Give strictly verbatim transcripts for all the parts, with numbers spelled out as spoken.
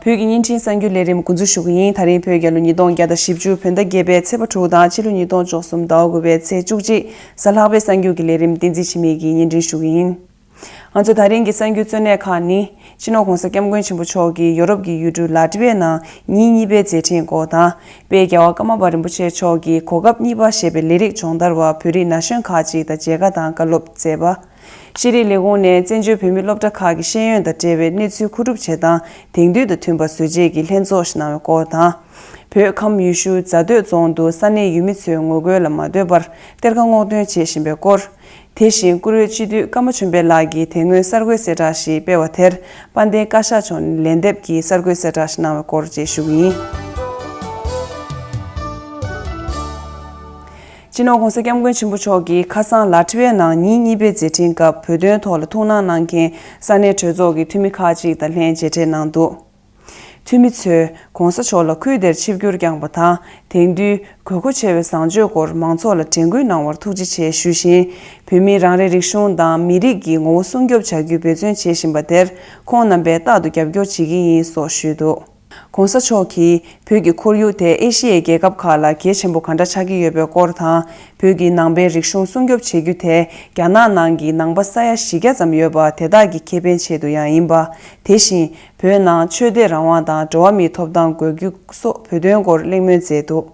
བོད་ཀྱི་བརྙན་འཕྲིན་གསར་འགྱུར་ལས་རིམ་འགོ་འཛུགས་ཞུ་གི་ཡིན། ད་རིང་བོད་རྒྱལ་ལོ་ཉིས་སྟོང་བརྒྱ་དང་བཞི་བཅུ་བོད་ཟླ་བརྒྱད་པའི་ཚེས་པ་དྲུག་དང་ཕྱི་ལོ་ཉིས་སྟོང་བཅུ་གསུམ་ཟླ་བ་དགུ་པའི་ཚེས་བཅུ་གཅིག་གཟའ་ལྷག་པའི་གསར་འགྱུར་གྱི་ལས་རིམ་བསྟན་འཛིན་འཆི་མེད་ཀྱིས་སྙན་སྒྲོན་ཞུ་གི་ཡིན། ང་ཚོ་ད་རིང་གི་གསར་འགྱུར་གཙོ་གནད་ཁག་ནི། སྤྱི་ནོར་༧གོང་ས་༧སྐྱབས་མགོན་ཆེན་པོ་མཆོག་གིས་ཡོ་རོབ་ཀྱི་ཡུལ་གྲུ་ལ་ཏི་ཝའི་ནང་ཉིན་གཉིས་པའི་མཛད་འཕྲིན་སྐོར་དང་། དཔལ་རྒྱལ་བ་ཀརྨ་པ་རིན་པོ་ཆེ་མཆོག་གིས་གོ་སྐབས་གཉིས་པ་ཞེས་པའི་ལས་རིགས་སྦྱོང་བརྡར་བ་བོད་རིགས་ན་གཞོན་ཁག་ཅིག་དང་མཇལ་ཁ་དང་བཀའ་སློབ་སྩལ་བ། ཤེས་རིག་ལས་ཁུངས་ནས་བཙན་བྱོལ་བོད་མིའི་སློབ་གྲྭ་ཁག་གི་ཤེས་ཡོན་དང་འབྲེལ་བའི་གནས་ཚུལ་མཁོ་སྒྲུབ་བྱེད་སྟངས་དེང་དུས་དང་མཐུན་པ་བཟོ་ཆེད་ཀྱི་ལྷན་ཚོགས་ཤིག་གནང་བའི་སྐོར་དང་། བོད་ཁམས་ཡུལ་ཤུལ་རྫ་སྟོད་རྫོང་དུ་ས་གནས་ཡུལ་མི་ཚོས་ངོ་རྒོལ་ལ་མ་ལྟོས་པར་གཏེར་ཁ་སྔོག་འདོན་བྱེད་བཞིན་པའི་སྐོར། དེ་བཞིན་བཀུར་འོས་སྤྱི་འཐུས་ཀརྨ་ཆོས་འཕེལ་ལགས་ཀྱིས་དེ་སྔོན་གསར་འགོད་གསལ་བསྒྲགས་ཤིག་སྤེལ་བ་དེར་དཔལ་ལྡན་བཀའ་ཤག་མཆོག་ནས་ལན་འདེབས་ཀྱིས་གསར་འགོད་གསལ་བསྒྲགས་ཤིག་གནང་བའི་སྐོར་བཅས་ཞུ་གི་ཡིན། སྤྱི་ནོར་༧གོང་ས་༧སྐྱབས་མགོན་ཆེན་པོ་མཆོག་གིས་ཁ་སང་ལ་ཏི་ཝའི་ནང་ཉིན་གཉིས་པའི་མཛད་འཕྲིན་སྐབས་བོད་དོན་ཐོག་ལ་ཐུགས་སྣང་གནང་མཁན་ས་གནས་གྲོས་ཚོགས་ཀྱི་འཐུས་མི་ཁག་ཅིག་དང་ལྷན་མཇལ་འཕྲད་གནང་འདུག་འཐུས་མི་ཚོས་༧གོང་ས་མཆོག་ལ་ཁུལ་དེར་ཆིབས་བསྒྱུར་བསྐྱངས་པ་དང་དེང་དུས་དགོས་མཁོ་ཆེ་བའི་བཟང་སྤྱོད་སྐོར་མང་ཚོགས་ལ་དྲན་སྐུལ་གནང་བར་ཐུགས་རྗེ་ཆེ་ཞུས་ཤིང་། བོད་མིའི་རང་རེའི་རིག་གཞུང་དང་མི་རིགས་ཀྱི་ངོ་བོ་སྲུང་སྐྱོབ་བྱ་རྒྱུའི་འབད་བརྩོན་བྱེད་བཞིན་པ་དེར་ཁོང་རྣམ་པས་རྟག་ཏུ་རྒྱབ་སྐྱོར་བྱེད་ཀྱི་ཡིན་སོགས་ཞུས་འདུག ༸གོང་ས་མཆོག་གིས་བོད་ཀྱི་ཁོར་ཡུག་དེ་ཨེ་ཤི་ཡའི་རྒྱལ་ཁབ་ཁག་ལ་གལ་ཆེན་པོ་ག་འདྲ་ཆགས་ཀྱི་ཡོད་པའི་སྐོར་དང་། བོད་ཀྱི་ནང་པའི་རིག་གཞུང་སྲུང་སྐྱོབ་བྱེད་རྒྱུ་དེ་རྒྱ་ནག་ནང་གི་ནང་པ་ས་ཡ་བཞི་བརྒྱ་ཙམ་ཡོད་པ་དེ་དག་གི་ཁེ་ཕན་ཆེད་དུ་ཡང་ཡིན་པ། དེ་བཞིན་བོད་ནང་ཆོས་དད་རང་དབང་དང་འགྲོ་བ་མིའི་ཐོབ་ཐང་དགོས་རྒྱུ་སོགས་བོད་དོན་སྐོར་གླེང་མོལ་མཛད་འདུག་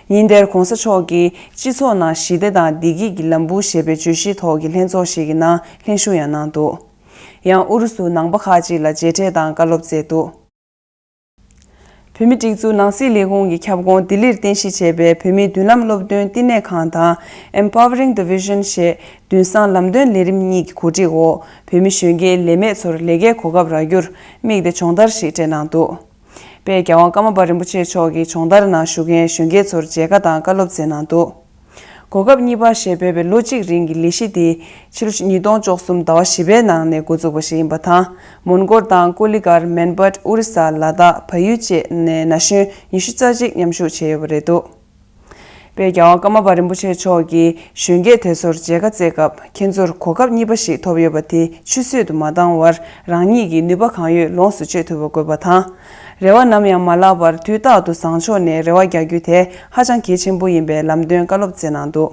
ཉིན་དེར་༸གོང་ས་མཆོག་གིས་སྤྱི་ཚོགས་ནང་ཞི་བདེ་དང་བདེ་སྐྱིད་ཀྱི་ལམ་བུ་ཞེས་པའི་བརྗོད་གཞིའི་ཐོག་གི་ལྷན་ཚོགས་ཤིག་གི་ནང་ལྷན་ཞུགས་ཡང་གནང་འདུག་ཡང་ཨུ་རུ་སུ་ནང་པ་ཁག་ཅིག་ལ་མཇལ་འཕྲད་དང་བཀའ་སློབ་སྩལ་འདུག་བོད་མིའི་སྒྲིག་འཛུགས་ནང་སྲིད་ལས་ཁུངས་ཀྱི་ཁྱབ་ཁོངས་ལྡི་ལིར་རྟེན་གཞི་བྱས་པའི་བོད་མིའི་མདུན་ལམ་སློབ་སྟོན་བསྟི་གནས་ཁང་དང་Empowering the Vision ཞེས་མདུན་བསང་ལམ་སྟོན་ལས་རིམ་གཉིས་ཀྱི་གོ་སྒྲིག་འོག་བོད་མི་གཞོན་སྐྱེས་ལས་མེད་ཚོར་ལས་ཀའི་གོ་སྐབས་རག་རྒྱུར་དམིགས་ཏེ་སྦྱོང་བརྡར་ཞིག་སྤྲད་གནང་འདུག་དཔལ་རྒྱལ་དབང་ཀརྨ་པ་རིན་པོ་ཆེ་མཆོག་གིས་སྦྱོང་བརྡར་ནང་ཞུགས་མཁན་གཞོན་སྐྱེས་ཚོར་མཇལ་ཁ་དང་བཀའ་སློབ་སྩལ་གནང་འདུག་གོ་སྐབས་གཉིས་པ་ཞེས་འབོད་པའི་ལོ་གཅིག་རིང་གི་ལས་གཞི་དེ་ཕྱི་ལོ་ཉིས་སྟོང་བཅུ་གསུམ་ཟླ་བ་བཞི་པའི་ནང་ནས་འགོ་བཙུགས་པ་ཞིག་ཡིན་པ་དང་། མོན་གྷོ་དང་ཀོ་ལི་གྷལ། མན་སྦད། ཨོ་རི་ས། ལ་དྭགས། བལ་ཡུལ་བཅས་ནས་ན་གཞོན་ཉི་ཤུ་རྩ་གཅིག་མཉམ་ཞུགས་བྱས་ཡོད་པ་རེད་འདུག་དཔལ་རྒྱལ་བ་ཀརྨ་པ་རིན་པོ་ཆེ་མཆོག་གིས་གཞོན་སྐྱེས་དེ་ཚོར་མཇལ་ཁ་བསྩལ་སྐབས། ཁྱེད་ཚོར་གོ་སྐབས་གཉིས་པ་ཞིག་ཐོབ་ཡོད་པ་དེ་ཆུད་ཟོས་དུ་མ་བཏང་བར། རང་ཉིད་ཀྱི་ནུས་པ་གང་ཡོད་ལོངས་སུ་སྤྱོད་ཐུབ་པ་དགོས་པ་དང་། རེ་བ་ནམ་ཡང་མ་བརླག་པར་དུས་རྟག་ཏུ་བཟང་ཕྱོགས་ནས་རེ་བ་རྒྱག་རྒྱུ་དེ་ཧ་ཅང་གལ་ཆེན་པོ་ཡིན་པའི་ལམ་སྟོན་བཀའ་སློབ་སྩལ་གནང་འདུག་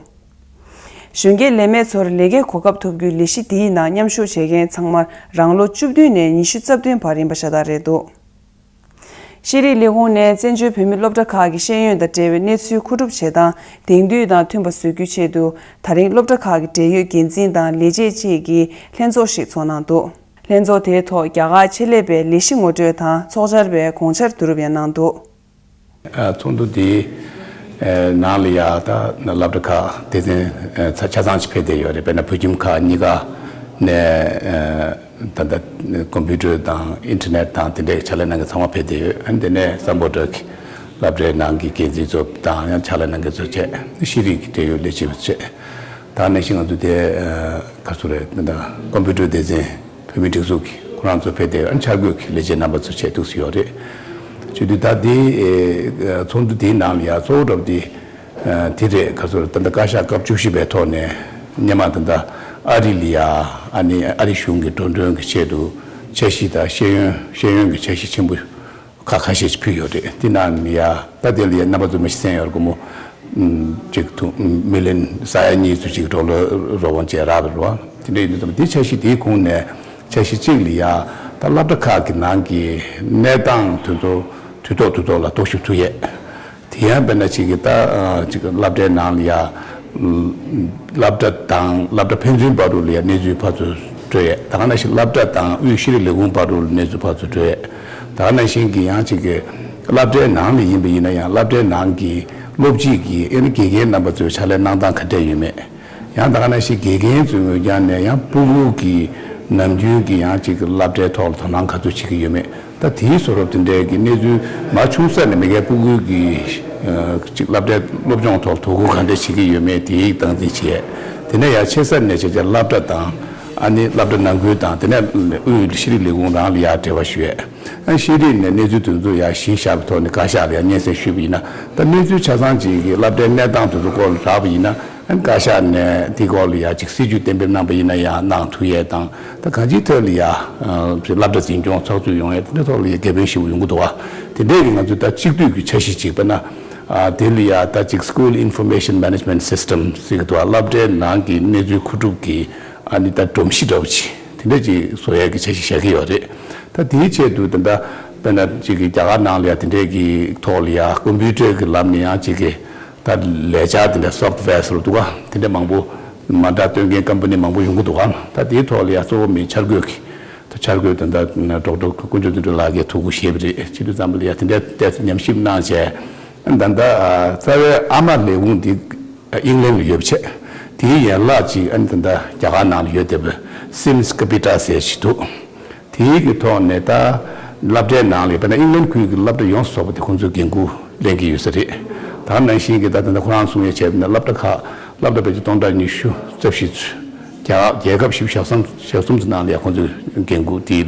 གཞོན་སྐྱེས་ལས་མེད་ཚོར་ལས་ཀའི་གོ་སྐབས་ཐོབ་རྒྱུའི་ལས་གཞི་འདིའི་ནང་མཉམ་ཞུགས་བྱེད་མཁན་ཚང་མར་རང་ལོ་བཅུ་བདུན་ནས་ཉི་ཤུ་རྩ་བདུན་བར་ཡིན་པ་ཤ་སྟག་རེད་འདུག་ཤེས་རིག་ལས་ཁུངས་ནས་བཙན་བྱོལ་བོད་མི་སློབ་གྲྭ་ཁག་གི་ཤེས་ཡོན་དང་འབྲེལ་བའི་གནས་ཚུལ་མཁོ་སྒྲུབ་བྱེད་སྟངས་དེང་དུས་དང་མཐུན་པ་བཟོ་རྒྱུའི་ཆེད་དུ། ད་རིང་སློབ་གྲྭ་ཁག་གི་འབྲེལ་ཡོད་འགན་འཛིན་དང་ལས་བྱེད་བཅས་ཀྱིས་ལྷན་ཚོགས་ཤིག་ཚོགས་གནང་འདུག་ལྷན་ཚོགས་དེའི་ཐོག་རྒྱ་གར་ཆེད་ལས་པའི་ལས་གཞི་ངོ་སྤྲོད་དང་ཚོགས་བཅར་བའི་དགོངས་འཆར་བསྡུ་རུབ་ཡང་གནང་འདུག་ཚོགས་འདུ་འདིའི་ནང་ལ་ཡ་ད་སློབ་གྲྭ་ཁག་སྡེ་ཚན་ཆ་ཚང་ཅིག་ཕེབས་བསྡད་ཡོད་རེད། དཔེར་ན་བོད་ཁྱིམ་ཁག་གཉིས་ཀ་ནས་ད་ལྟ་ཀོམ་པུ་ཊར་དང་ཨིན་ཊར་ནེཊ་དང་དེ་འདྲའི་ཕྱག་ལས་གནང་མཁན་ཚང་མ་ཕེབས་བསྡད་ཡོད། ཨ་ནི་དེ་ནས་སམ་བྷོ་ཊ་གི་སློབ་གྲྭའི་ནང་གི་འགན་འཛིན་ཚོ་དང་ཡང་ཕྱག་ལས་གནང་མཁན་ཚོ་བཅས། ཤེས་རིག་གི་འབྲེལ་ཡོད་ལས་བྱེད་པ་བཅས། ད་ནང་བཞིན་ང་ཚོ་དེ་ག་ཚོད་རེད། ད་ཀོམ་པུ་ཊར་སྡེ་ཚན། བོད་མིའི་སྒྲིག་འཛུགས་ཀྱི་ཁོ་རང་ཚོ་ཕེབས་ཏེ། ཨ་ནི་འཆར་འགོད་ཀྱི་ལས་བྱེད་རྣམ་པ་ཚོ་བཅས་འདུག་སེ་ཡོད་རེད། བྱེད་དུས་ད་ལྟའི་ཚོགས་འདུ་དེའི་ནང་ལ་ཡ་གཙོ་བོ་འདྲ་པོ་དེ་དེ་རེད། ག་ཚོད་ད་ལྟ་བཀའ་ཤག་སྐབས་བཅུ་བཞི་པའི་ཐོག་ནས་སྔོན་མ་ད་ལྟ་ཨ་རི་ལ་ཡ་ཨ་ནི་ཨ་རི་གཞུང་གི་འགྲོ་གྲོན་གྱི་ཆེད་དུ་འཆར་གཞི་དང་ཤེས་ཡོན་ཤེས་ཡོན་གྱི་འཆར་གཞི་ཆེན་པོ་ཁག་ཁ་ཤས་ཤིག་ཕུལ་ཡོད་རེད། དེ་ནང་ནས་ཡ་ད་དེ་ལ་ཡ་རྣམ་པ་ཚོ་མ་གཞི་གསན་ཡོད་རེད། སྒོར་མོ་གཅིག་ཐུག་མི་ལི་ཡོན་ས་ཡ་གཉིས་ཚོད་ཅིག་ཌོ་ལར་རོགས་རམ་བྱས་རག་པ་རེད་བ། དེ་འདྲ་ཡིན་དུས་ཙམ་དེ་འཆར་གཞི་དེའི་ཁོངས་ནས་འཆར་གཞི་གཅིག་ལ་ཡ་ད་སློབ་གྲྭ་ཁག་གི་ནང་གི་གནས་སྟངས་དེ་ཚོ་དུས་ཐོག་དུས་ཐོག་ལ་རྟོག་ཞིབ་ཐུབ་ཡས། དེ་ཡང་དཔེར་ན་ཅིག་གི་ད་ཅིག་སློབ་གྲྭའི་ནང་ལ་ཡ་སློབ་གྲྭ་དང་སློབ་གྲྭ་ཕན་ཚུན་བར་དུ་ལ་ཡ་གནས་ཚུལ་ཕར་ཚུར་སྤྲོད་ཡས། ད་ག་ནང་བཞིན་སློབ་གྲྭ་དང་དབུས་ཤེས་རིག་ལས་ཁུངས་བར་དུ་གནས་ཚུལ་ཕར་ཚུར་སྤྲོད་ཡས། ད་ག་ནང་བཞིན་གྱི་ཡང་ཅིག་གི་སློབ་གྲྭའི་ནང་ལ་ཡིན་པ་ཡིན་ན་ཡང་སློབ་གྲྭའི་ནང་གི་སློབ་སྤྱི་གི་ཨ་ནི་དགེ་རྒན་རྣམ་པ་ཚོའི་ཕྱག་ལས་གནང་སྟངས་ག་འདྲས་ཡོད་མེད། ཡང་ད་ག་ནང་བཞིན་དགེ་རྒན་ཚོའི་ངོས་རྒྱང་ནས་ཡང་སྤུ་གུ་གི་ནམ་རྒྱུན་གྱི་ཡང་ཅིག་གི་སློབ་གྲྭའི་ཐོག་ལ་དོ་སྣང་ག་ཚོད་བྱེད་ཀྱི་ཡོད་མེད། ད་དེའི་བཟོ་འདྲ་དེ་འདྲའི་གི་གནས་ཚུལ་མ་བྱུང་ས་ནས་མ་གིའི་སྤུ་གུ་གི་ཅིག་སློབ་གྲྭའི་སློབ་སྦྱོང་ཐོག་དོ་ཁུར་ག་འདྲས་བྱེད་ཀྱི་ཡོད་མེད་དེ་སྟངས་འཛིན་བྱས། དེ་ནས་ཡང་ཆེ་ས་ནས་བྱས་བྱས་སློབ་གྲྭ་དང་ཨ་ནི་སློབ་གྲྭ་ནང་ཁུལ་དང་དེ་ནས་དབུས་ཤེས་རིག་ལས་ཁུངས་རང་ལ་ཡང་འབྲེལ་བ་ཞུ་ཡས། ཨ་ཤེས་རིག་ནས་གནས་ཚུལ་དེ་ཚོ་ཡང་གཞི་བཞག་པའི་ཐོག་ནས་བཀའ་ཤག་ལ་ཡང་སྙན་སེང་ཞུས་པ་ཡིན་ན། ད་གནས་ཚུལ་ཆ་ཚང་ཅིག་གི་སློབ་གྲྭའི་གནས་སྟངས་དེ་ཚོ་སྐོར་ལ་རག་པ་ཡིན་ན། བཀའ་ཤག་ནས་དེའི་སྐོར་ལ་ཡ་ཅིག་སྲིད་ཇུས་གཏན་འབེབས་གནང་པ་ཡིན་ན་ཡང་གནང་ཐུབ་ཡས་དང་། ད་གང་ཅིའི་ཐད་ལ་ཡ་སློབ་གྲྭ་འཛིན་སྐྱོང་ཚགས་ཚུད་ཡོང་ཡས་དེ་འདྲའི་ཐོག་ལ་ཡ་དགེ་ཕན་ཞེ་པོ་ཡོང་གི་འདུག་བ། དེ་འདྲས་ཀྱི་ང་ཚོས་ད་གཅིག་སྡུད་ཀྱི་འཆར་གཞི་ཅིག་དཔེར་ན། དེ་ལ་ཡ་ད་ཅིག་School Information Management System ཟེར་གི་འདུག་བ། སློབ་གྲྭའི་ནང་གི་གནས་ཚུལ་མཁོ་སྒྲུབ་ཀྱི་ཨ་ནི་ད་སྒྲོམ་གཞི་འདྲ་བོ་ཅིག་དེ་འདྲས་ཅིག་བཟོ་ཡས་ཀྱི་འཆར་གཞི་བཞག་གི་ཡོད་རེད། ད་དེའི་ཆེད་དུ་ད་ལྟ་དཔེར་ན་ཅིག་གི་རྒྱ་གར་ནང་ལ་ཡ་དེ་འདྲས་ཀྱི་ཐོག་ལ་ཡ་ཀམ་པུ་ཊར་གྱི་ལམ་ནས་ཡང་ཅིག་གི་ད་ལས་འཆར་དེ་འདྲ་སོཕ་ཝེར་ཟེར་བ་འདུག་ག། དེ་འདྲ་མང་པོ་མ་འདྲ་སྟོན་མཁན་ཀམ་པ་ནི་མང་པོ་ཡོང་གི་འདུག་ག། ད་དེའི་ཐོག་ལ་ཡ་གཙོ་བོ་མི་འཆར་འགོད་ཀྱི་ད་འཆར་འགོད་དེ་འདྲ་ཌོག་ཊར་དཀོན་མཆོག་བདེ་སྒྲོན་ལགས་ཀྱིས་ཐུགས་ཁུར་བཞེས་པ་རེད། བྱེད་དུས་ཙམ་པ་ལ་ཡ་དེ་འདྲ་ཏོག་ཙམ་ཉམས་ཞིབ་གནང་བྱས། ད་ལྟ་རྩ་བའི་ཨ་མ་ལས་ཁུངས་འདི་ཨིང་ལན་ལ་ཡོད་པ་བྱས། དེའི་ཡན་ལག་ཅིག་ཨ་ནི་ད་ལྟ་རྒྱ་གར་ནང་ལ་ཡོད་བསྡད་པའི་སིམ་སི་ཀ་པི་ཊ་ཟེར་ཞིག་འདུག། དེའི་གི་ཐོག་ནས་ད་སློབ་གྲྭའི་ནང་ལ་དཔེར་ན་ཨིང་ལན་ཁུལ་གྱི་སློབ་གྲྭ་ཡོངས་སུ་རྫོགས་པ་དེ་ཁོང་ཚོས་འགན་འཁུར་ལེན་གྱི་ཡོད་ས་རེད། ད་ནང་བཞིན་གྱི་ད་ད་ལྟ་ཁོ་རང་གསུང་ཡས་བྱས་པ་ན་སློབ་གྲྭ་ཁག་སློབ་གྲྭ་བེད་སྤྱོད་སྟོང་ཕྲག་ཉི་ཤུ་རྩ་བཞི་ཚོད་རྒྱ་རྒྱལ་ཁབ་བཞི་བཅུ་ཞེ་གསུམ་ཞེ་གསུམ་ཚོ་ནང་ལ་ཡ་ཁོང་ཚོས་འགན་འཁུར་དེའི་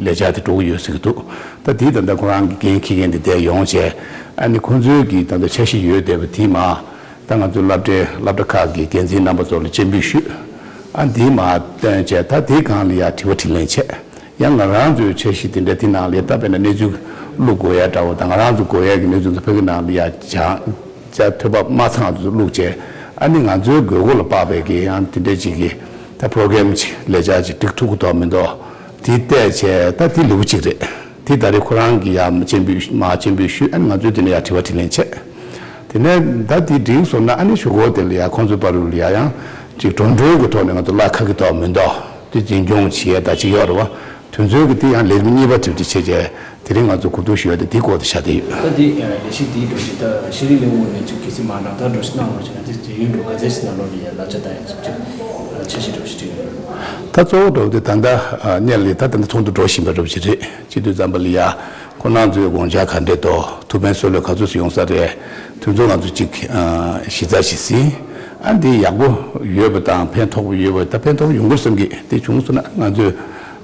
ལས་འཆར་དེ་འགྲོ་གི་ཡོད་ཟེར་གྱི་འདུག། ད་དེའི་ད་ལྟ་ཁོ་རང་གི་འགན་འཁྱེར་མཁན་དེ་དེ་ཡོང་བྱས། ཨ་ནི་ཁོང་ཚོའི་གི་ད་ལྟ་འཆར་གཞི་ཡོད་བསྡད་པ་དེ་མ། ད་ང་ཚོའི་སློབ་གྲྭའི་སློབ་གྲྭ་ཁག་གི་འགན་འཛིན་རྣམ་པ་ཚོ་ལ་སྤྱན་འབུལ་ཞུས། ཨ་འདི་མར་བཏོན་བྱས་ད་དེའི་སྒང་ལ་ཡ་དྲི་བ་དྲིས་ལན་བྱས། ཡང་ང་རང་ཚོའི་འཆར་གཞི་དེ་འདྲ་དེ་ནང་ལ་ཡ་ད་དཔེར་ན་གནས་ཚུལ་བླུག་དགོས་ཡ་འདྲ་བོ་དང་། ང་རང་ཚོ་དགོས་ཡ་གི་གནས་ཚུལ་ཚོ་ཕ་གི་ནང་ལ་ཡ་སྦྱང་བྱ་ཐོས་པ་མ་ཚང་དུ་བླུག་བྱས། ཨ་ནི་ང་ཚོའི་དགོས་མཁོ་ལ་དཔག་པའི་གི་ཡང་དེ་འདྲ་ཅིག་གི་ད་པོ་རོ་གྷ་རམ་ཅིག་ལས་འཆར་ཅིག་སྒྲིག་ཐུབ་ཀྱི་འདུག་མི་འདུག་དེ་བལྟས་བྱས། ད་དེ་ལེགས་པོ་ཅིག་རེད། དེ་ད་རེས་ཁོ་རང་གིས་ཡར་སྤྱན་འབུལ་མར་སྤྱན་འབུལ་ཞུས། ཨ་ནི་ང་ཚོས་དེ་ནས་ཡར་དྲི་བ་དྲིས་ལན་བྱས། དེ་ནས་ད་དེ་འགྲིག་སོང་ན་ཨ་ནི་གཞུག་གུ་དེ་ལ་ཡ་ཁོང་ཚོའི་བར་དུ་ལ་ཡ་ཡང་ཅིག་འགྲོ་གྲོན་གྱི་ཐོག་ནས་ང་ཚོ་གླ་ཁ་གི་ཐོག་མི་འདུག་དེ་འཛིན་སྐྱོང་བྱེད་ཡས་ད་ཅིག་ཡོད་རེད་བ། དུས་ཚོད་ཀྱི་དེ་ཡང་ལས་རིམ་གཉིས་པ་གྲུབ་ཀྱི་བྱས་རྗེས་དེ་རིང་ང་ཚོ་གོ་བསྡུར་ཞུ་ཡ་དེ་དེའི་སྐོར་དུ་བྱ་བསྡད་ཡོད། ད་དེ་ལས་གཞི་དེའི་འགྲོ་གཞི་ད་ཤེས་རིག་ལས་ཁུངས་ནས་ཅིག་གལ་སྲིད་མ་འདང་ད་འགྲོ་གཞི་གནང་རོགས་བྱས་ན་དེ་དུས་ཡུན་འགྲོ་ག་ཚད་ཞིག་ནང་ལོགས་ལ་ཡ་གླ་ཆ་ད་ཡ་ཟེར་ཅིག་འཆར་གཞི་འགྲོ་གཞི་བྲིས་ཡོད། ད་གཙོ་བོ་འགྲོ་དེ་ད་ལྟ་སྔར་ལས་ད་ད་ལྟ་ཚོགས་འདུ་འགྲོ་བཞིན་པ་འགྲོ་བཞིན་རེད། བྱེད་དུས་ཙམ་པ་ལ་ཡ་ཁོ་རང་ཚོའི་དགོངས་འཆར་ག་འདྲས་འདུག། ཐུགས་ཕན་གསོས་ལོས་ག་ཚོད་ཡོང་ས་རེད། དུས་ཚོད་ང་ཚོ་གཅིག་གཞི་རྩ་ཞིག་ཟིན། ཨ་འདི་ཡག་པོ་ཡོད་པ་དང་ཕན་ཐོགས་པོ་ཡོད་པ། ད་ཕན་ཐོགས་པོ་ཡོང་གི་རེད་བསམ་གི། དེ་བྱུང་སོང་ན་ང་ཚོས་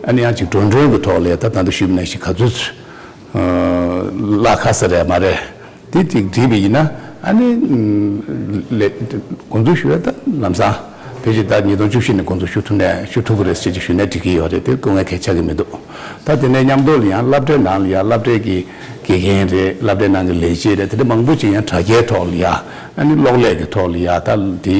ཨ་ནི་ཡང་གཅིག་འགྲོ་གྲོན་གྱི་ཐོག་ལ་ད་ད་ལྟ་ཞུས་པ་ནང་བཞིན་ག་ཚོད་གླ་ཁ་ས་རེད་མ་རེད། དེ་གཅིག་བྲིས་པ་ཡིན་ན་ཨ་ནི་ལས་འགོ་འཛུགས་ཞུ་ཡ་ད་ལམ་སང་ཕལ་ཆེར་ད་ཉིས་སྟོང་བཅུ་བཞི་ནས་འགོ་འཛུགས་ཞུ་ཐུབ་ནས་ཞུ་ཐུབ་ཀྱི་རེད་ཟེར་གྱི་ཞུ་ནས་འགྲིག་གི་ཡོད་རེད། དེ་དཀའ་ངལ་གང་ཡང་ཆགས་ཀྱི་མི་འདུག། ད་དེ་ནས་མཉམ་དུ་ལ་ཡང་སློབ་གྲྭའི་ནང་ལ་ཡང་སློབ་གྲྭའི་གི་དགེ་རྒན་རེད། སློབ་གྲྭའི་ནང་གི་ལས་བྱེད་རེད། དེ་འདྲ་མང་པོ་ཅིག་ཡང་དྲ་རྒྱའི་ཐོག་ལ་ཡ་ཨ་ནི་གློག་ཀླད་ཀྱི་ཐོག་ལ་ཡ་ད་དེ་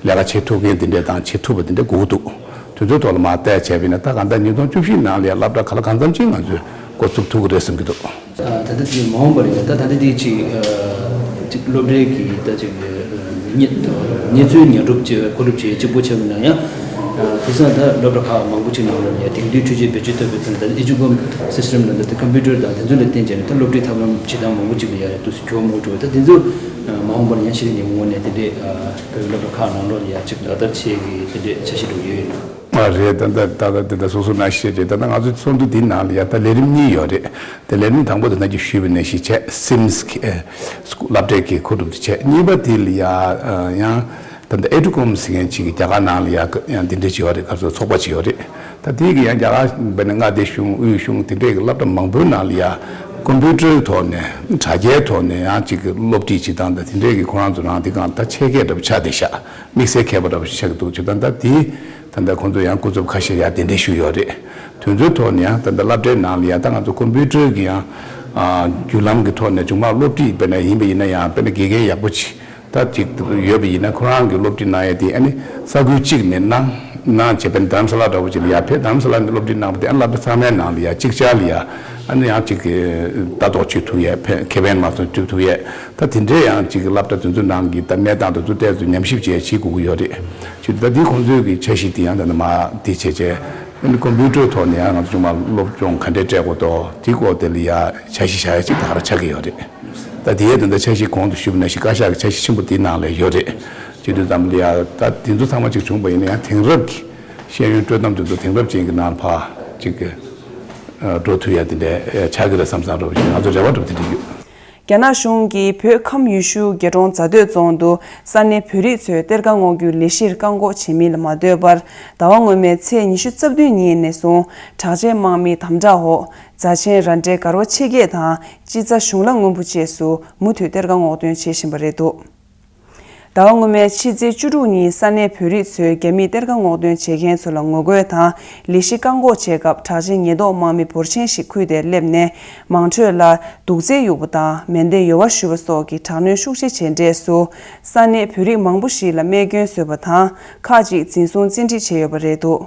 ལས་ཀ་བྱེད་ཐུབ་མཁན་དེ་འདྲ་དང་བྱེད་ཐུབ་པ་དེ་འདྲ་དགོས་ཀྱི་འདུག། དུས་ཚོད་ཐོག་ལ་མར་བལྟས་བྱས་པ་ཡིན་ན་ད་གང་ལྟར་ཉིས་སྟོང་བཅུ་བཞི་ནང་ལ་ཡ་སློབ་གྲྭ་ག་ལ་གང་འཚམ་ཅིག་ང་ཚོས་འགོ་བཙུགས་ཐུབ་ཀྱི་རེད་བསམ་གྱི་འདུག། ད་ལྟ་དེ་མ་འོངས་པར་ཡང་ད་ད་ལྟ་དེ་ཅིག་ཅིག་སློབ་གྲྭའི་གི་ད་ཅིག་གནས་གནས་ཚུལ་ཉོ་སྒྲུབ་བྱེད་མཁོ་སྒྲུབ་བྱེད་གཅིག་པོ་བྱས་པ་ན་ཡང་དེང་སང་ད་སློབ་གྲྭ་ཁག་མང་པོ་ཅིག་ནང་ལ་ཡང་དེང་དུས་འཕྲུལ་ཆས་བེད་སྤྱོད་ཐུབ་པའི་ཐོག་ནས་ད་ཨེ་ཇུ་ཀོམ་སི་སི་ཊམ་ནང་ད་ད་ཀམ་པུ་ཊར་དང་དེ་ཚོ་ལ་བརྟེན་བྱས་ནས་ད་སློབ་གྲྭའི་ཐབས་ལམ་བྱེད་སྟངས་མང་པོ་ཅིག་ལ་ཡང་ཡང་དུས་སུ་འགྱུར་བ་མང་པོ་འགྲོ་བས། ད་དེ་ཚོ་མ་འོངས་པར་ཡང་ཤེས་རིག་ལས་ཁུངས་ངོས་ནས་དེ་འདྲའི་བོད་ཀྱི་སློབ་གྲྭ་ཁག་ནང་ལོགས་ལ་ཡང་ཅིག་ལག་བསྟར་བྱེད་ཀྱི་དེ་འདྲའི་འཆར་གཞི་འགྲོ་ཡོད་ཡིན། ཨ་རེད། ད་ལྟ་ད་ལྟ་དེ་འདྲ་སོ་སོ་ནང་བཤད་རེད། ད་ལྟ་ང་ཚོའི་ཚོགས་འདུ་འདིའི་ནང་ལ་ཡ་ད་ལས་རིམ་གཉིས་ཡོད་རེད། དེ་ལས་རིམ་དང་པོ་དེ་ནང་གི་ཞུས་པ་ནང་བཞིན་བྱས་སིམ་སི་ཀི་ཨེ་སློབ་གྲྭའི་གི་མཁོ་སྒྲུབ་དེ་བྱས། གཉིས་པ་དེ་ལ་ཡ་ཨ་ཡང་ད་ལྟ་ཨེ་ཌུ་ཀོམ་ཟེར་མཁན་ཅིག་གི་རྒྱ་གར་ནང་ལ་ཡ་ཡང་དེ་འདྲ་ཅིག་ཡོད་རེད། ག་ཚོད་ཚོགས་པ་ཅིག་ཡོད་རེད། ད་དེ་གི་ཡང་རྒྱ་གར་བས་ནས་མངའ་སྡེ་གཞུང་དབུས་གཞུང་དེ་འདྲའི་གི་སློབ་གྲྭ་མང་པོའི་ནང་ལ་ཡ་ཀམ་པུ་ཊར་ཐོག་ནས་དྲ་རྒྱའི་ཐོག་ནས་ཡང་ཅིག་གི་སློབ་ཁྲིད་བྱེད་སྟངས་དང་དེ་འདྲའི་གི་ཁོ་རང་ཚོ་རང་དེ་གང་ད་ཆེད་མཁས་འདྲ་པོ་ཆགས་བསྡད་ཤག། དམིགས་བསལ་མཁས་པ་འདྲ་པོ་ཞིག་ཆགས་ཀྱི་འདུག་བྱས། ད་ད་དེ་ད་ལྟ་ཁོང་ཚོ་ཡང་སྐུ་ཚབ་ཁ་ཤས་ཡར་གདན་འདྲེན་ཞུས་ཡོད་རེད། དེ་ཚོའི་ཐོག་ནས་ཡང་ད་ལྟ་སློབ་གྲྭའི་ནང་ལ་ཡང་ད་ང་ཚོ་ཀམ་པུ་ཊར་གྱི་ཡང་ཨ་བརྒྱུད་ལམ་གྱི་ཐོག་ནས་མཇུག་མ་སློབ་ཁྲིད་དཔེར་ན་ཡིན་པ་ཡིན་ན་ཡང་དཔེར་ན་དགེ་རྒན་ཡག་པོ་ཅིག་ད་ཅིག་ཡོད་པ་ཡིན་ན་ཁོ་རང་གི་སློབ་ཁྲིད་གནང་ཡས་དེ་ཨ་ནི་ས་ཁུལ་གཅིག་ནས་གནང་གནང་བྱས་དཔེར་ན་རྡ་རམ་ས་ལ་འདྲ་པོ་ཅིག་ལ་ཡར་ཕེབས། རྡ་རམ་ས་ལ་ནས་སློབ་ཁྲིད་གནང་བ་དེ་ཨ་ནི་སློབ་གྲྭ་ཚང་མའི་ནང་ལ་ཡར་གཅིག་ཆར་ལ་ཡར་ཨ་ནི་ཡང་ཅིག་ལྟ་རྟོག་བྱེད་ཐུབ་ཡས་ཕན་ཁེ་ཕན་མ་སོང་སྒྲུབ་ཐུབ་ཡས། ད་དེ་འདྲའི་ཡང་ཅིག་སློབ་གྲྭ་དེ་ཚོའི་ནང་གི་ད་གནས་སྟངས་དེ་ཚོ་ཏོག་ཙམ་ཉམས་ཞིབ་བྱས་བྱེད་དགོས་ཀྱི་ཡོད་རེད། ཅིག་ད་འདི་ཁོང་ཚོའི་གི་འཆར་གཞི་དེ་ཡང་ད་ནི་མ་འདི་བྱས་བྱས་ཨ་ནི་ཀམ་པུ་ཊར་ཐོག་ནས་ཡང་ང་ཚོ་ཚང་མ་སློབ་སྦྱོང་ག་འདྲས་སྤྲད་དགོས་འདུག་དེའི་སྐོར་དེ་ལ་ཡ་འཆར་གཞི་བཞག་ཡ་ཅིག་ད་ག་རང་ཆགས་ཀྱི་ཡོད་རེད། ད་དེའི་དོན་དུ་འཆར་གཞི་གོང་དུ་ཞུས་པ་ནང་བཞིན་བཀའ་ཤག་གི་འཆར་གཞི་ཆེན་པོ་དེའི་ནང་ལ་ཡོད་རེད། བྱེད་དུས་ཙམ་ལ་ཡ་ད་དེ་ཚོ་ཚང་མ་ཅིག་བྱུང་བ་ཡིན་ན་ཡང་དེང་རབས་ཀྱི་ཤེས་ཡོན་སྤྲོད་སྟངས་དེ་ཚོ་དེང་རབས་ཅན་གྱི་ནང་ཕར་ཅིག་འགྲོ་ཐུབ་ཡ་དེ་འདྲ་ཆགས་ཀྱི་རེད་བསམ་བསམ་འདྲ་བོ་ཞིག་ང་ཚོ་རེ་བ་འདྲ་བོ་དེ་འདྲ་ཡོད། རྒྱ་ནག་གཞུང་གིས་བོད་ཁམས་ཡུལ་ཤུལ་རྒྱལ་གྲོང་རྫ་སྟོད་རྫོང་དུ་ས་གནས་བོད་རིགས་ཚོས་གཏེར་ཁ་སྔོག་རྒྱུའི་ལས་གཞིར་བཀག་འགོག་བྱེད་མིན་ལ་མ་ལྟོས་པར། ཟླ་བ་སྔོན་མའི་ཚེས་ཉི་ཤུ་རྩ་བདུན་ཉིན་ནས་བཟུང་དྲག་ཆས་དམག་མིའི་དམ་དྲག་འོག་རྫ་ཆེན་ར་འབྲས་དཀར་པོ་ཆེ་བརྒྱད་དང་དཔྱིད་རྩ་གཞུང་ལ་སྔོན་པོ་བཅས་སུ་མུ་མཐུད་གཏེར་ཁ་སྔོག་འདོན་བྱེད་བཞིན་པ་རེད་འདུག། ཟླ་བ་སྔོན་མའི་ཕྱི་ཚེས་བཅུ་དྲུག་ཉིན་ས་གནས་བོད་རིགས་ཚོས་རྒྱ་མིས་གཏེར་ཁ་སྔོག་འདོན་བྱེད་མཁན་ཚོ་ལ་ངོ་རྒོལ་དང་ལས་གཞི་བཀག་འགོག་བྱེད་སྐབས། དྲག་ཆས་ཉེན་རྟོག་དམག་མི་འབོར་ཆེན་ཞིག་ཁུལ་དེར་སླེབས་ནས། དམངས་ཁྲོད་ལ་དུག་རྫས་གཡུག་པ་དང་མེ་མདས་ཡོ་བ་གཞུ་བ་སོགས་ཀྱི་དྲག་གནོན་ཤུགས་ཆེ་བྱས་འབྲས་སུ། ས་གནས་བོད་རིགས་མང་པོ་ཞིག་ལ་རྨས་སྐྱོན་བཟོས་པ་དང་། ཁག་ཅིག་འཛིན་བཟུང་བཙན་ཁྲིད་བྱས་ཡོད་པ་རེད་འདུག་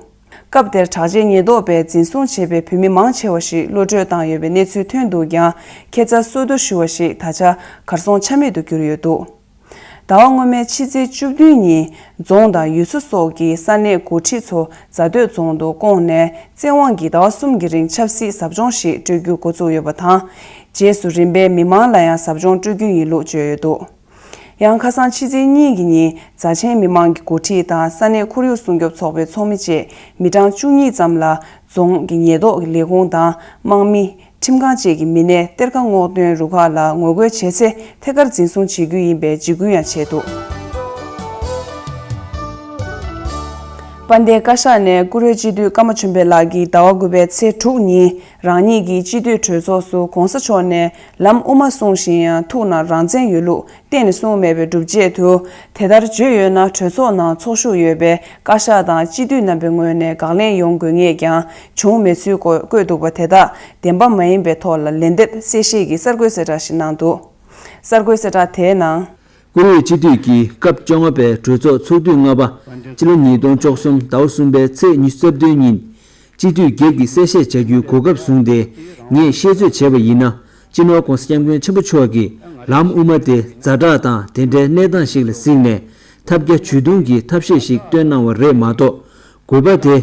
སྐབས་དེར་དྲག་ཆས་ཉེན་རྟོག་པས་འཛིན་བཟུང་བྱས་པའི་བོད་མི་མང་ཆེ་བ་ཞིག་གློད་གྲོལ་བཏང་ཡོད་པའི་གནས་ཚུལ་ཐོན་འདུག་ཀྱང་། ཁྱད་མཚར་སོ་བདོ་ཞུ་བ་ཞིག་ད་ཆ་གར་སོང་ཆ་མེད་དུ་གྱུར་ཡོད་འདུག་ཟླ་བ་སྔོན་མའི་ཕྱི་ཚེས་བཅུ་བདུན་ཉིན། རྫོང་དང་ཡུལ་ཚོ་སོགས་ཀྱི་ས་གནས་འགོ་ཁྲིད་ཚོ་རྫ་སྟོད་རྫོང་དུ་བསྐོངས་ནས། བཙན་དབང་གིས་ཟླ་བ་གསུམ་གྱི་རིང་ཆབ་སྲིད་ཟབ་སྦྱོང་ཞིག་སྤྲོད་རྒྱུ་འགོ་བཙུགས་ཡོད་པ་དང་། རྗེས་སུ་རིམ་པས་མི་མང་ལ་ཡང་ཟབ་སྦྱོང་སྤྲོད་རྒྱུ་ཡིན་ལུགས་བརྗོད་ཡོད་འདུག་ཡང་ཁ་སང་ཕྱི་ཚེས་གཉིས་ཀྱི་ཉིན། རྫ་ཆེན་མི་མང་གི་འགོ་ཁྲིད་དང་ས་གནས་ཁོར་ཡུག་སྲུང་སྐྱོབ་ཚོགས་པའི་ཚོགས་མི་བཅས་མི་གྲངས་བཅུ་གཉིས་ཙམ་ལ། རྫོང་གི་ཉེན་རྟོག་ལས་ཁུངས་དང་དམག་མི། ཁྲིམས་ཁང་བཅས་ཀྱི་མི་སྣས་གཏེར་ཁ་སྔོག་འདོན་རུ་ཁག་ལ་ངོ་རྒོལ་བྱས་ཚེ། ཐད་ཀར་འཛིན་བཟུང་བྱེད་རྒྱུ་ཡིན་པའི་འཇིགས་སྐུལ་ཡང་བྱས་འདུག་དཔལ་ལྡན་བཀའ་ཤག་ནས་བཀུར་འོས་སྤྱི་འཐུས་ཀརྨ་ཆོས་འཕེལ་ལགས་ཀྱིས་ཟླ་བ་དགུ་པའི་ཚེས་དྲུག་ཉིན། རང་ཉིད་ཀྱི་སྤྱི་འཐུས་གྲོས་ཚོགས་སུ་གོང་ས་མཆོག་ནས་ལམ་དབུ་མ་གསུང་བཞིན་ཡང་ཐུགས་ནང་རང་བཙན་ཡོད་ལུགས་གཏན་ནས་གསུངས་མེད་པའི་སྒྲུབ་བྱེད་དུ། དེ་ལྟར་བརྗོད་ཡོད་ན། གྲོས་ཚོགས་ནང་ཚོགས་ཞུགས་ཡོད་པའི་བཀའ་ཤག་དང་སྤྱི་འཐུས་རྣམ་པའི་ངོས་ནས་དགག་ལན་ཡོང་དགོས་ངེས་ཀྱང་བྱུང་མེད་ཚུལ་བཀོད་འདུག་པ། དེ་དག་བདེན་པ་མ་ཡིན་པའི་ཐོག་ལ་ལན་འདེབས་གསལ་བཤད་ཀྱི་གསར་འགོད་གསལ་བསྒྲགས་ཤིག་གནང་འདུག་གསར་འགོད་གསལ་བསྒྲགས་དེའི་ནང་། བཀུར་འོས་སྤྱི་འཐུས་ཀྱི་སྐབས་བཅོ་ལྔ་པའི་གྲོས་ཚོགས་ཚོགས་དུས་ལྔ་པ། སྤྱི་ལོ་ཉིས་སྟོང་བཅུ་གསུམ་ཟླ་བ་གསུམ་པའི་ཚེས་ཉི་ཤུ་རྩ་བདུན་ཉིན། སྤྱི་འཐུས་སྒེར་གྱི་གསལ་བཤད་བྱ་རྒྱུའི་གོ་སྐབས་བཟུང་སྟེ། ངས་ཤེས་ཚོད་བྱས་པ་ཡིན་ན། སྤྱི་ནོར་༸གོང་ས་༸སྐྱབས་མགོན་ཆེན་པོ་མཆོག་གིས་ལམ་དབུ་མ་དེ་ཛ་དྲག་དང་དེ་འདྲའི་གནས་སྟངས་ཤིག་ལ་གཟིགས་ནས། ཐབས་བརྒྱ་ཇུས་སྟོང་གིས་ཐབས་ཤེས་ཤིག་བཏོན་གནང་བ་རེད་མ་གཏོགས། དགོས་པ་དེ་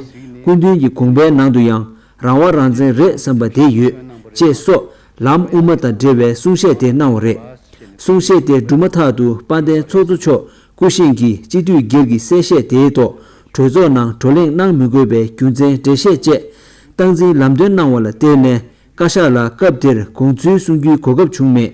སྐུ་མདུན་གྱི་དགོངས་པའི་ནང་དུ་ཡང་རང་དབང་རང་བཙན་རེད་བསམ་པ་དེ་ཡོད། ཅེས་སོགས་ལམ་དབུ་མ་དང་འབྲེལ་བའི་གསུང་བཤད་དེ་གནང་བ་རེད། གསུང་བཤད་དེ་གྲུབ་མ་ཐག་ཏུ་དཔལ་ལྡན་ཚོགས་གཙོ་མཆོག་སྐུ་བཞེངས་ཀྱིས་སྤྱི་འཐུས་སྒེར་གྱི་གསལ་བཤད་དེའི་ཐོག་གྲོས་ཚོགས་ནང་བགྲོ་གླེང་གནང་མི་དགོས་པའི་རྒྱུ་མཚན་འགྲེལ་བཤད་བཅས་སྟངས་འཛིན་ལམ་སྟོན་གནང་བ་ལ་བརྟེན་ནས། བཀའ་ཤག་ལ་སྐབས་དེར་དགོངས་ཚུལ་གསུང་རྒྱུའི་གོ་སྐབས་བྱུང་མེད།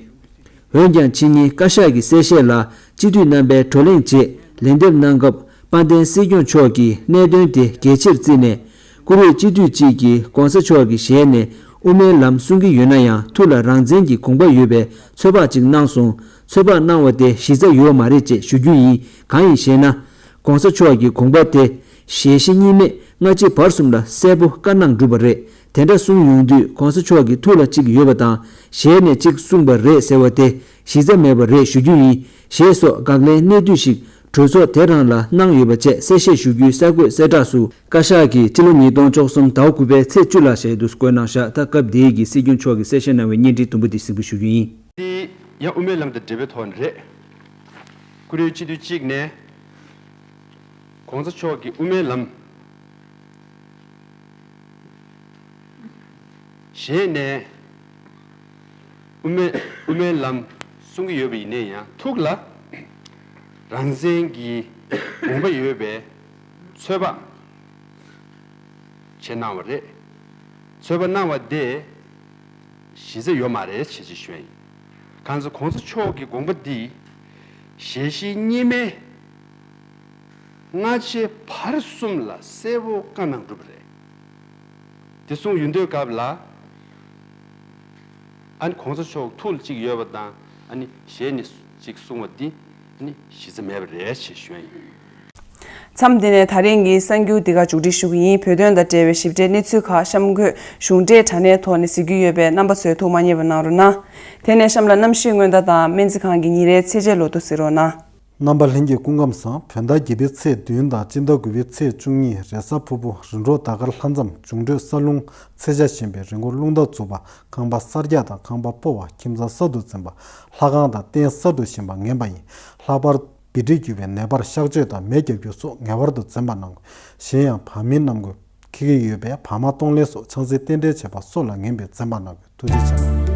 འོན་ཀྱང་ཕྱི་ཉིན་བཀའ་ཤག་གི་གསལ་བཤད་ལ་སྤྱི་འཐུས་རྣམ་པས་བགྲོ་གླེང་རྗེས་ལན་འདེབས་གནང་སྐབས། དཔལ་ལྡན་སྲིད་སྐྱོང་མཆོག་གིས་གནད་དོན་དེ་གལ་ཆེར་བརྩིས་ནས། བཀུར་འོས་སྤྱི་འཐུས་གཅིག་གིས་གོང་ས་མཆོག་གི་ཞལ་ནས་དབུ་མའི་ལམ་གསུང་གི་ཡོད་ན་ཡང་། ཐུགས་ལ་རང་བཙན་གྱི་དགོངས་པ་ཡོད་པའི་ཚོད་དཔག་ཅིག་གནང་སོང་། ཚོད་དཔག་གནང་བ་དེ་གཞི་རྩ་ཡོད་མ་རེད་ཅེས་ཞུ་རྒྱུ་ཡིན། གང་ཡིན་ཞེ་ན། གོང་ས་མཆོག་གི་དགོངས་པ་དེ་ཞལ་བཞི་གཉིས་མེད་སྔ་ཕྱི་བར་གསུམ་ལ་གསལ་པོ་བཀའ་གནང་གྲུབ་པ་རེད། དེ་འདྲ་གསུངས་ཡོང་དུས། གོང་ས་མཆོག་གི་ཐུགས་ལ་གཅིག་ཡོད་པ་དང་། ཞལ་ནས་གཅིག་གསུངས་པ་རེད་ཟེར་བ་དེ་གཞི་རྩ་མེད་པ་རེད་ཞུ་རྒྱུ་ཡིན། ཞེས་སོགས་དགག་ལན་གནད་བསྡུས་ཤིག་གྲོས་ཚོགས་དེ་རང་ལ་གནང་ཡོད་པ་བཅས་གསལ་བཤད་ཞུ་རྒྱུའི་གསར་འགོད་གསལ་བསྒྲགས་སུ། བཀའ་ཤག་གིས་སྤྱི་ལོ་ཉིས་སྟོང་བཅུ་གསུམ་ཟླ་བ་དགུ་པའི་ཚེས་བཅུ་ལ་ཞལ་དུ་བཀོད་གནང་བཞག་ད་སྐབས་དེའི་གི་སྲིད་སྐྱོང་མཆོག་གིས་གསལ་བཤད་གནང་བའི་བརྙན་འཕྲིན་དུམ་བུ་འདི་གཟིགས་འབུལ་ཞུ་རྒྱུ་ཡིན། དེ་ཡང་དབུ་མའི་ལམ་དང་འབྲེལ་བའི་ཐོག་ནས་རེད། བཀུར་འོས་སྤྱི་འཐུས་གཅིག་ནས་གོང་ས་མཆོག་གི་དབུ་མའི་ལམ། ཞལ་ནས་དབུ་མའི་དབུ་མའི་ལམ་གསུང་གི་ཡོད་པ་ཡིན་ན་ཡང་། ཐུགས་ལ་རང་བཙན་གྱི་དགོངས་པ་ཡོད་པའི་ཚོད་དཔག་བྱས་གནང་བ་རེད། ཚོད་དཔག་གནང་བ་དེ་གཞི་རྩ་ཡོད་མ་རེད་ཅེས་ཅིག་ཞུ་ཡ་ཡིན། གང་ཚེ་གོང་ས་མཆོག་གི་དགོངས་པ་འདི་ཞལ་བཞི་གཉིས་མེད་སྔ་ཕྱི་བར་གསུམ་ལ་གསལ་པོ་བཀའ་གནང་གྲུབ་པ་རེད། དེ་གསུངས་ཡོང་དུས་སྐབས་ལ། ཨ་ནི་གོང་ས་མཆོག་ཐུགས་ལ་གཅིག་ཡོད་པ་དང་། ཨ་ནི་ཞལ་ནས་གཅིག་གསུང་བ་འདི་ཨ་ནི་གཞི་རྩ་མེད་པ་རེད་ཅེས་ཞུ་ཡ་ཡིན། མཚམས་འདི་ནས་ད་རིང་གི་གསར་འགྱུར་འདི་ག་མཇུག་སྒྲིལ་ཞུ་གི་ཡིན། བོད་དོན་དང་འབྲེལ་བའི་ཞིབ་ཕྲའི་གནས་ཚུལ་ཁག་གཤམ་འཁོད་གཞུང་འབྲེལ་དྲ་གནས་ཐོག་ནས་གཟིགས་རྒྱུ་ཡོད་པས། རྣམ་པ་ཚོས་ཐུགས་མ་མཉེས་པ་གནང་རོགས་གནང་། དེ་ནས་གཤམ་ལ་གནམ་གཤིས་སྔོན་བརྡ་དང་སྨན་རྩིས་ཁང་གི་ཉིན་རེའི་ཚེས་ཆད་ལོ་ཐོ་གཟིགས་རོགས་གནང་། རྣམ་པ་ལྷན་རྒྱས་སྐུ་ཁམས་བཟང་། བོད་ཟླ་བརྒྱད་པའི་ཚེས་བདུན་དང་སྤྱི་ཟླ་དགུ་པའི་ཚེས་བཅུ་གཉིས། རེས་གཟའ་ཕུར་བུ། རིམ་གྲོ་ཟླ་སྐར་ལྷ་མཚམས། འབྱུང་འཕྲོད་ས་རླུང་། ཚེས་ཆ་ཞན་པའི་རི་མགོ་རླུང་རྟ་འཛུགས་པ། ཁང་པ་གསར་རྒྱག་དང་ཁང་པ་སྤོ་བ། ཁྱིམ་ཚང་གསར་དུ་འཛིན་པ། ལྷ་ཁང་དང་རྟེན་གསར་དུ་བཞེངས་པ་ངན་པ་ཡིན། ལྷག་པར་བི་ཏྲི་གྱུར་བའི་ནད་པར་གཤག་བཅོས་དང་མེ་བརྒྱབ་རྒྱུ་སོགས་ངེས་པར་དུ་འཛེམ་པ་གནང་དགོས། གཞན་ཡང་བར་མི་རྣམས་ཀྱིས་འཁྱེར་གྱི་ཡོད་པའི་བར་མ་གཏོང་ལེན་སོགས་ཆང་སའི་རྟེན་འབྲེལ་བྱེད་པ་སོགས་ལ་ངན་པས་འཛེམ་པ་གནང་དགོས། ཐུགས་རྗེ་ཆེ།